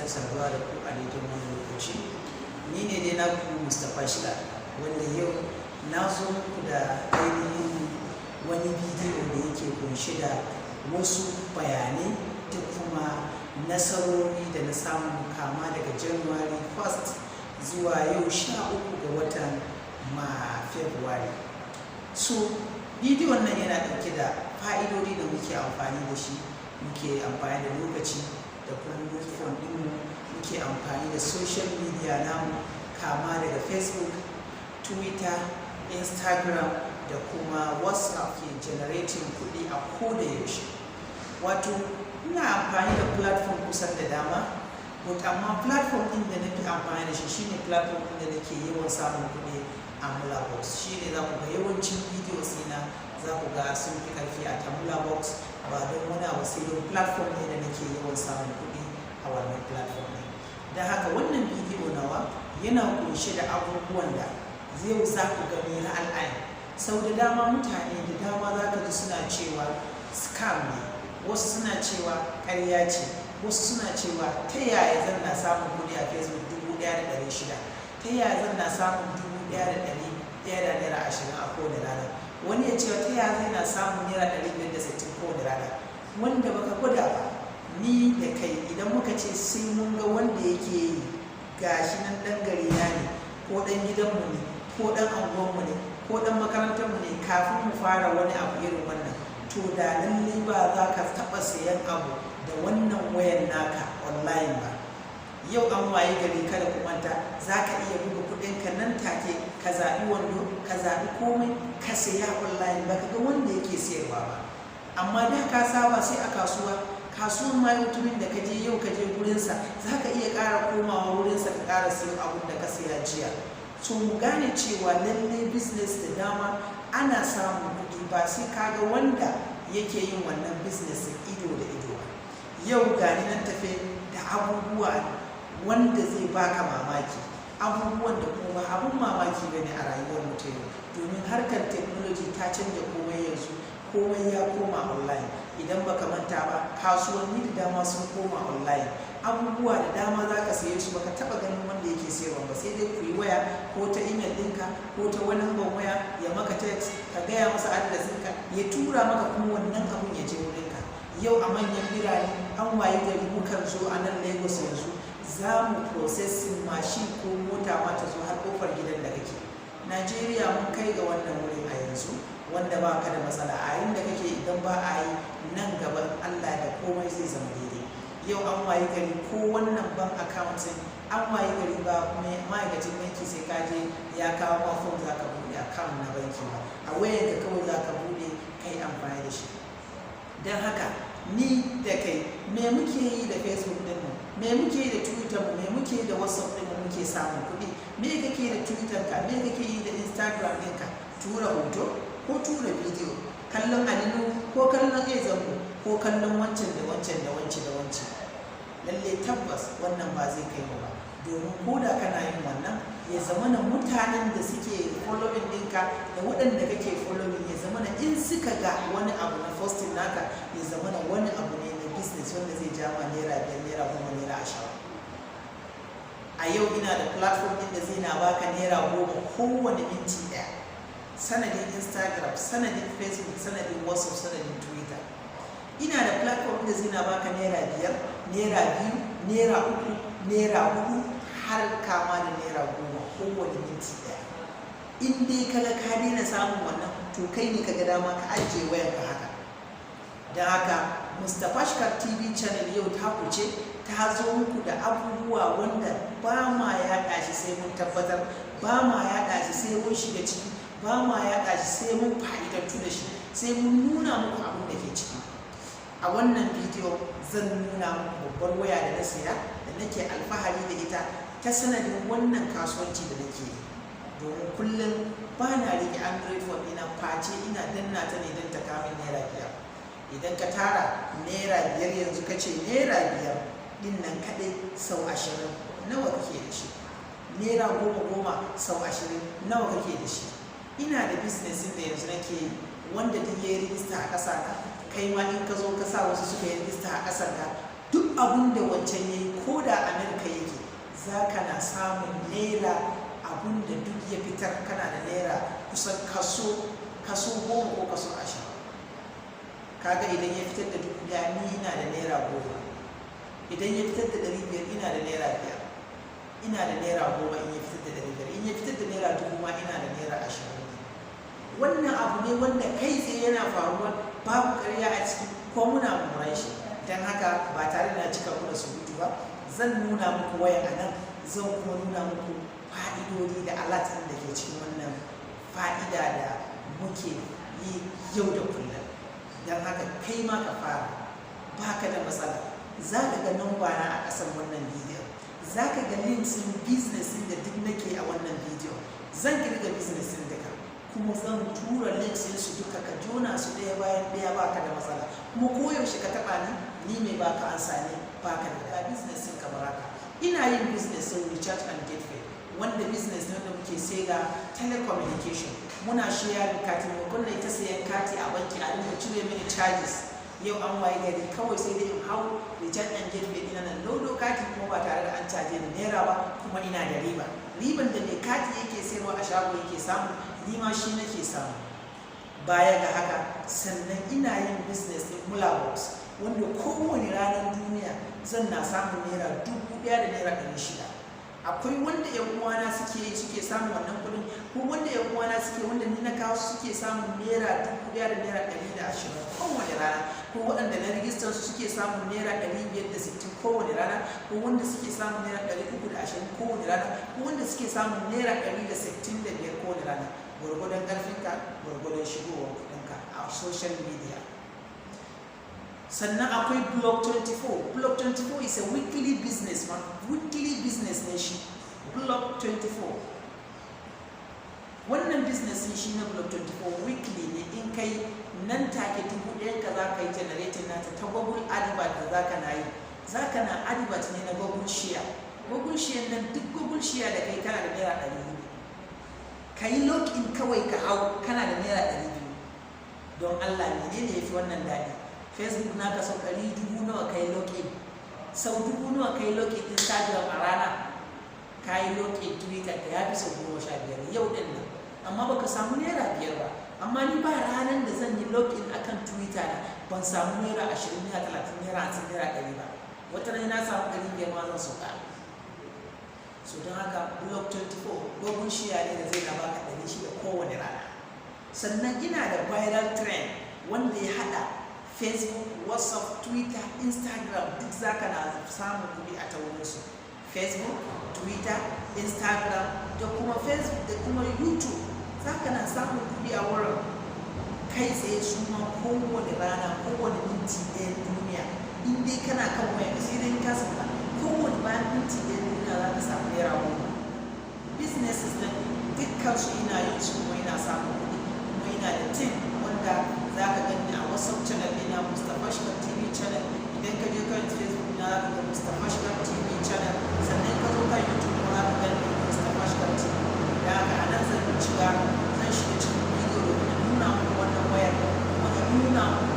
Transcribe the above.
Sake saduwa da ku a daidai wannan lokaci. Ni ne dai naku Mustapha Shida, wanda yau na zo muku da ainihin wani bidiyo da yake kunshe da wasu bayanai da kuma nasarori da na samu kama daga January 1st zuwa yau 13 ga watan ma February. So bidiyon nan yana ɗauke da fa'idodi da muke amfani da shi, muke amfani da lokaci da kuma phone ɗinmu, muke amfani da social media namu, kama daga Facebook, Twitter, Instagram da kuma WhatsApp, ke generating kuɗi a koda yaushe. Wato ina amfani da platform kusan da dama, but amma platform ɗin da na fi amfani da shi shine platform ɗin da nake yawan samun kuɗi a Mula Box. Shine za ku ga yawancin videos ɗina, za ku ga sun fi ƙarfi a ta Mula Box, ba don wani abu sai don platform ne da nake yawan samun kuɗi a wannan platform ɗin. Don haka wannan bidiyo nawa yana kunshe da abubuwan da yau za ku gani ra'al'ayin. Sau da dama mutane da dama za ka ji suna cewa scam ne, wasu suna cewa ƙarya ce, wasu suna cewa ta yaya zan na samun kuɗi a Facebook 1600? Ta yaya zan na samun 1120 a kowane rana? Wani ya ce ta yaya zai na samun ₦560 kowane rana? Wanda baka gwada ba, ni da kai idan muka ce sai mun ga wanda yake yi, gashi nan ɗan gari na ne, ko ɗan gidanmu ne, ko ɗan anguwanmu ne, ko ɗan makarantarmu ne, kafin mu fara wani abu irin wannan, to da lallai ba za ka taɓa sayan abu da wannan wayan naka online ba. Yau an waye gari, kada ku manta, za ka iya buga kuɗinka nan take, ka zaɓi wando, ka zaɓi komai, ka saya online, ba ka ga wanda yake sayarwa ba. Amma da ka saba sai a kasuwa. Kasuwan ma, mutumin da ka je yau, ka je gurinsa, za ka iya ƙara komawa wurinsa ka ƙara siyan abun da ka saya jiya. So mu gane cewa lallai business da dama ana samun kuɗi, ba sai ka ga wanda yake yin wannan business ido da ido ba. Yau gani nan tafe da abubuwa wanda zai baka mamaki, abubuwan da kuma abun mamaki bane a rayuwar mu ta yau, domin harkar technology ta canja komai. Yanzu komai ya koma online. Idan baka manta ba, kasuwanni da dama sun koma online. Abubuwa da dama za ka saye su, baka taba ganin wanda yake sayarwa ba, sai dai ku yi waya, ko ta email ɗinka, ko ta wani number waya, ya maka text, ka gaya masa address ɗinka, ya tura maka, kuma wannan abun ya je wurinka. Yau a manyan birane an wayi gari, mukan zo a nan Lagos yanzu, za mu processing mashin ko mota ma ta zo har kofar gidan da kake. Najeriya mun kai ga wannan wurin a yanzu, wanda ba ka da matsala a yayin da kake. Idan ba a yi, nan gaban Allah da komai zai zama daidai. Yau an wayi gari, ko wannan bank account, an wayi gari ba ma'aikacin banki sai ka je ya kawo ma form za ka buɗe account na banki ba. A wayanka kawai za ka buɗe, ka yi amfani da shi. Don haka ni da kai, me muke yi da Facebook ɗinmu? Me muke yi da Twitter mu? Me muke yi da WhatsApp ɗinmu muke samun kuɗi? Me kake yi da Twitter ka? Me kake yi da Instagram ɗinka? Tura hoto ko tura bidiyo, kallon alinu ko kallon zango, ko kallon wancan da wancan da wancan da wancan. Lalle tabbas wannan ba zai kai mu ba, domin ko da kana yin wannan, ya zama na mutanen da suke following ɗinka da waɗanda kake following, ya zama na in suka ga wani abu na posting naka, ya zama na wani abu ne na business wanda zai jama ₦5, ₦10, ₦20. A yau ina da platform ɗin da zai na baka ₦10 kowane minti ɗaya, sanadin Instagram, sanadin Facebook, sanadin WhatsApp, sanadin Twitter. Ina da platform da zai na baka ₦5, ₦2, ₦3, ₦4, har kama da ₦10 kowane minti ɗaya. In dai kaga ka daina samun wannan, to kai ne kaga dama ka ajiye wayanka haka. Don haka Mustapha Shkar TV channel yau ta kuce ta zo muku da abubuwa wanda ba ma yaɗa shi sai mun tabbatar, ba ma yaɗa shi sai mun shiga ciki, ba ma yaɗa shi sai mun fa'idantu da shi, sai mun nuna muku abin da ke ciki. A wannan bidiyo zan nuna muku babbar waya da na saya, da nake alfahari da ita ta sanadin wannan kasuwanci da nake yi, domin kullum ba na riƙe Android phone ina face ina danna ta ne don ta kamin ₦5. Idan ka tara ₦5 yanzu, ka ce ₦5 din nan kaɗai sau 20, nawa kake da shi? ₦10 goma sau 20, nawa kake da shi? Ina da business da yanzu nake yi, wanda duk ya yi rijista a ƙasa na, kai ma in ka zo ka sa wasu suka yi rijista a ƙasar ka, duk abun da wancan ya yi, ko da Amerika yake, za ka na samun naira abun da duk ya fitar, kana da naira kusan kaso 10 ko kaso 20. Kaga idan ya fitar da 1000, ni ina da naira 10. Idan ya fitar da 500, ina da naira 5. Ina da naira 10 in ya fitar da 500. In ya fitar da naira 1000 ma, ina da naira 20. Wannan abu ne wanda kai tsaye yana faruwa, babu karya a ciki, ko muna moran shi. Don haka, ba tare da na cika ku da surutu ba, zan nuna muku waya a nan, zan kuma nuna muku fa'idodi da alert ɗin da ke cikin wannan fa'ida da muke yi yau da kullum. Don haka kai ma ka fara, baka da matsala. Za ka ga namba na a ƙasan wannan bidiyon, za ka ga links ɗin business ɗin da duk nake a wannan bidiyon. Zan kirga business ɗin duka, kuma zan tura links ɗin su duka, ka jona su ɗaya bayan ɗaya, baka da matsala. Kuma koyaushe ka taɓa ni, ni mai baka ansa ne, baka da business ɗin kamar haka. Ina yin business ɗin Recharge and Get Paid, wanda business ne wanda muke sai da telecommunication. Muna sharing kati. Maimakon na ita sayan kati a banki a dinga cire mini charges, yau an waye gari kawai sai dai in hau Recharge and Get Paid ina nan lodo kati, kuma ba tare da an caje ni naira ba, kuma ina da riba. Riban da mai kati yake sayarwa a shago yake samu, ni ma shi nake samu. Baya ga haka, sannan ina yin business din Mula Box, wanda kowane ranar duniya zan na samun naira 1600. Akwai wanda yan uwana suke yi, suke samun wannan kudin, ko wanda yan uwana suke, wanda ni na kawo, suke samun naira 1620 kowane rana, ko waɗanda na rijistar su suke samun naira 560 kowane rana, ko wanda suke samun naira 320 kowane rana, ko wanda suke samun naira 165 kowane rana. Gwargwadon ƙarfinka, gwargwadon shigowar kuɗinka a social media. Sannan akwai Block 24. Block 24 is a weekly business ma, weekly business ne shi Block 24. Wannan business ne shi na Block 24, weekly ne. In kai nan take, 1000 ka za ka yi generating nata ta Google advert da za ka na yi. Za ka na advert ne na Google Share. Google Share nan, duk Google Share da kai, kana da naira 400. Ka yi login kawai ka hau, kana da naira 200. Don Allah, menene ya fi wannan daɗi? Facebook naka, sau ɗari dubu nawa kai login? Sau dubu nawa kai login Instagram a rana? Ka yi login Twitter ka ya fi sau 15 yau ɗin nan, amma baka samu naira 5 ba. Amma ni ba ranar da zan yi login akan Twitter na ban samu naira 20, naira 30, naira 50, naira 100 ba. Wata rana na samu 500 ma, zan sauka. So don haka, Block 24 dogon share ne da zai na baka 600 kowane rana. Sannan ina da viral trend, wanda ya hada Facebook, WhatsApp, Twitter, Instagram, duk zaka na samun kuɗi a ta wurinsu. Facebook, Twitter, Instagram da kuma Facebook da kuma YouTube, zaka na samun kuɗi a wurin kai tsaye su ma, kowane rana, kowane minti ɗaya duniya. In dai kana kan waya, sai dai ka sauka, kowane bayan minti ɗaya duniya za ka samu naira 10. Businesses din dukkan su ina yin su, kuma ina samun kuɗi, kuma ina da team wanda za ka gani a WhatsApp channel ina, Mustapha Shkar TV channel. Idan ka je kan Facebook na, za ka ga Mustapha Shkar TV channel. Sannan ka zo kan YouTube kuma, za ka gani Mustapha Shkar TV. Da haka a nan zan shiga cikin bidiyo domin na nuna muku wannan wayar, kuma na nuna muku